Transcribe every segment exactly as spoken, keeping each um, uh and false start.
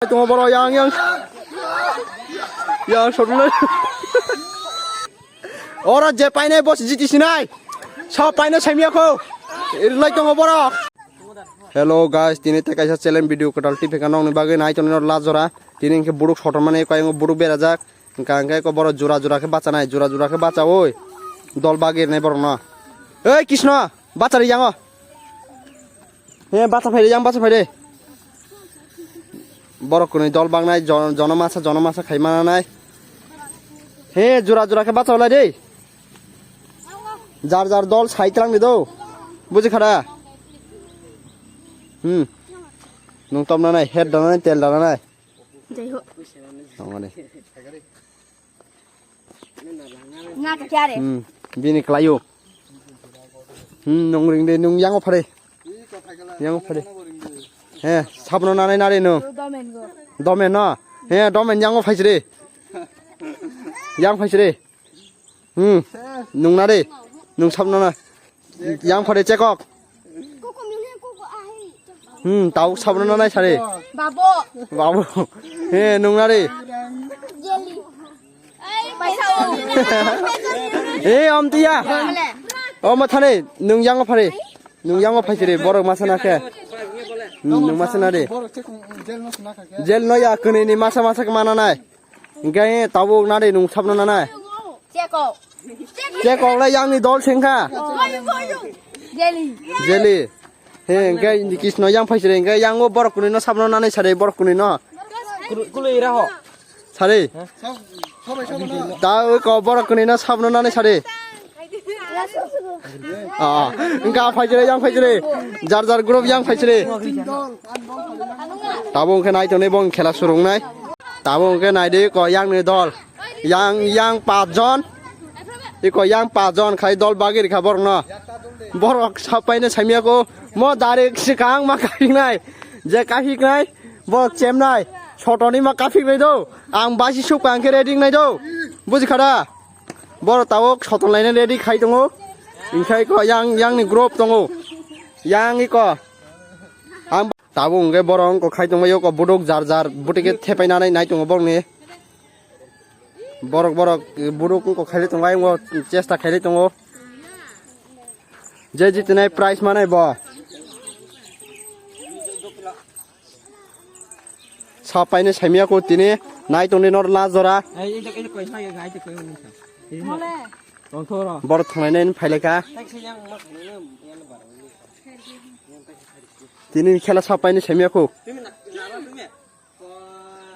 Tongo borok yang yang. Yang sotulai. Oro je painai boss jiti sinai. Sa painai samya ko. Irlai tongo borok. Hello guys, tini te kaisa challenge video kwtal twi phekha nokni bagwi nai tonwi no lajora. Tini hwnkhe buruk sotormani kayung buruk berajak. Hwnkha hwnkhe ko borok jura jura khe bachanai, jura jura khe bachaui dol bagwi rwnai borokno. Oi Krishna, bachari yango. He bacha phaide, yang bacha phaide. Borok kwnwi dol bagnai, jon-, jono masa, jono masa khai mananai. He jura jura khe bacha olai de. Jar jar dol sai twlang di do. Buji khada. Hmm. Nung tom nanai, head dananai, tel dananai. Jai ho. Tongmani. Nga to kya re? Hmm. Bini klaio. Hmm, nung ring de, nung yango phare. Yango phare. He, sabno nanai nare nung. Domen go. Domen no. He, domen yango phaisre. Yang phaisre. Hmm. Nung na de. Nung sab nana. Yang phare chekok. Hmm, tau sab nana nai sare. Babo. Babo. He, nung na de. Jelly. Paisa o. He, amtiya. Bole. O ma thane, nung yang phare. Nung yang phaisre, borok masa na khe. Hmm, nung masa na de. Borok chekong jel no sna kha khe. Jel no ya kwnwi ni masa masa khe mana nai. Hingke tabuk nari nung sabno nanai. Chekok. Chekok le yang ni dol sengkha. Jeli. Jeli. He hingke Krishna yang phaisre hingke yang o borok kuni no sabno nanai sare borok kuni no. Kulu ira ho. Sare. Ta o ko borok kuni no sabno nanai sare. Ah, hingke phaisre yang phaisre. Jar jar group yang phaisre. Tabuk hingke nai tongnai bong khela surungnai. Tabuk hingke naidi ko yang ni dol. Yang, yang pach jon. Iko yang pach jon khai dol bagwi rikha borok no. Borok sapai no samya ko mo direct sikang ma kahik nai. Je kahik nai borok chem nai. Sotoni ma kahik nai do. Ang basi suk ang khe ready nai do. Buji khada. Borok tabuk soton laina ready khai tongo. Ingkhai ko yang, yang ni group tongo. Yang iko. Ang Tabuk hwnkhe borok wngkha khai tongbaio, kok buduk jar jar bwtwi khe thepai nanai nai tongo borokni. Borok, borok buduk wngkha khailai tongo, ayung o chesta khailai tongo. Je jitinai prize manai bo. Sa painai saimya ko tini nai tongdi nor last jora. Borok thanglainai phailaikha. Tini khela sa painai saimya ko.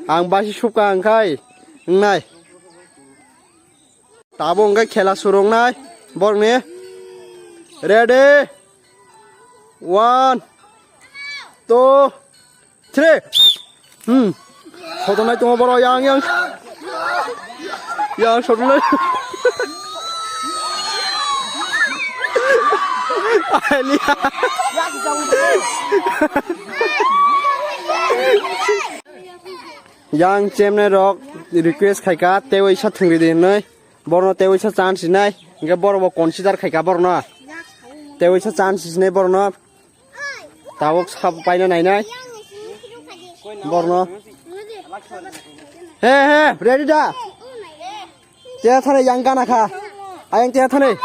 Ang basi subka ang khai wngnai. Tabuk hwnkhe khela surungnai borokni. Ready? One, two, three. Hmm. Sotonai tongo borok yang yang. Yang sotonai. Alia. Yang chemnai rok request khaika tei waisa thwngri di hinwi. Borno tei waisa chance sinai. Hingke borok bo consider khaika borno. Tei waisa chance sinai borno. Tabuk sab paina nainai. Borno. He, he, ready da? Te thane yang gana kha. Ayang te thane.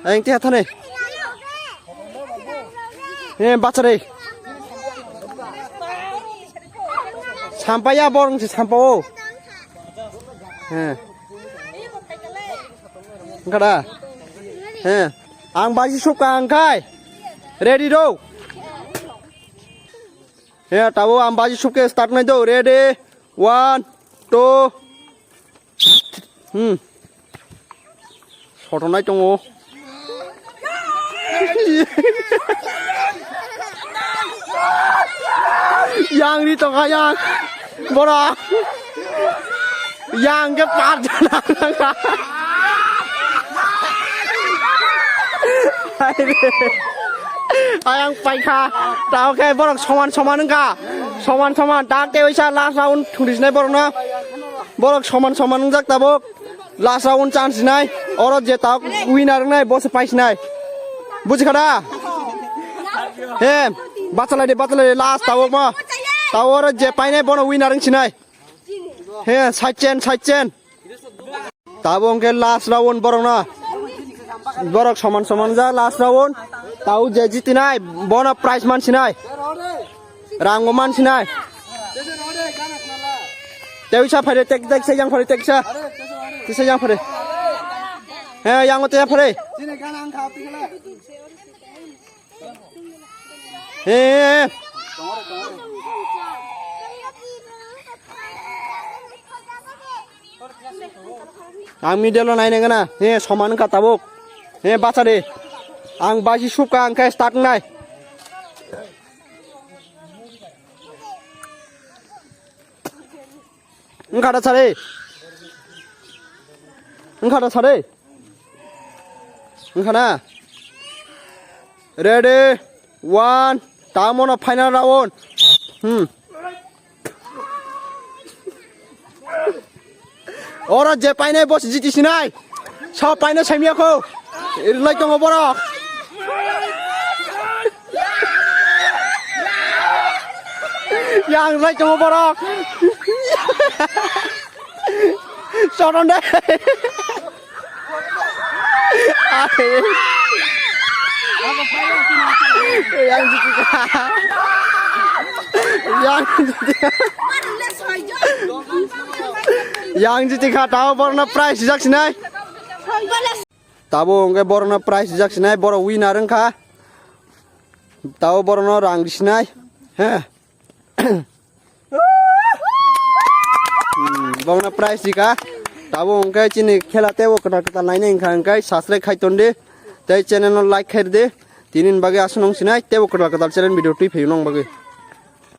Ayang te thane. He, bachare. Sampaya borong se sampao. He. Kada. He. Ang baji suka angkai. Ready do. He, tabo ang baji suke start nai do. Ready. One, two. Hmm. Sotonai tongo. Yang ri tongkha yang. Bora. Yang ke par jana. Ayang paikha. Tao khe borok soman soman wngkha. Soman soman. Tak te oisa last round thungri sinai borok no. Borok soman soman wngjak tabuk. Last round chance nai. Oro je tabuk winner wngnai bo se paisinai. Buji khada? He, bachalai de, bachalai de, last tabuk ma. Tao oro je painai bono winner wng sinai. He, side chen, side chen. Tabo hwnkhe last round borok na. Borok soman soman ja last round. Tao je jitinai bono prize man sinai. Rang bo man sinai. Tei sa phare tek tek sa yang phare tek sa. Tei sa yang phare. He, yang te phare. He, he, he. Ang middle o naina gana. He, soman wngkha tabuk. He, bacha de. Ang baisi subka, ang khe start wngnai. Wngkha da sari. Wngkha da sari. Wngkha na. Ready. One. Tamo no final round. Hmm. Oro je painai boss jiti sinai. Sa painai saimya ko. Irlai tongo borok. Yang lai tongo borok. Soron de. Yang jiti kha. Yang jiti kha. Yang jiti kha, tao borno prize jak sinai. Tabo hwnkhe borokno prize rijak sinai, borok winner wngkha. Tabo borokno rang risinai. He. Hmm, borokno prize rika. Tabo hwnkhe chini khela teibo kwtal kwtal nainai wngkha, hwnkhe subscribe khai tondi. Tei channel no like khai rwdi. Tini ni bagwi aswk nung sinai, teibo kwtal kwtal channel video twi phaio nung bagwi.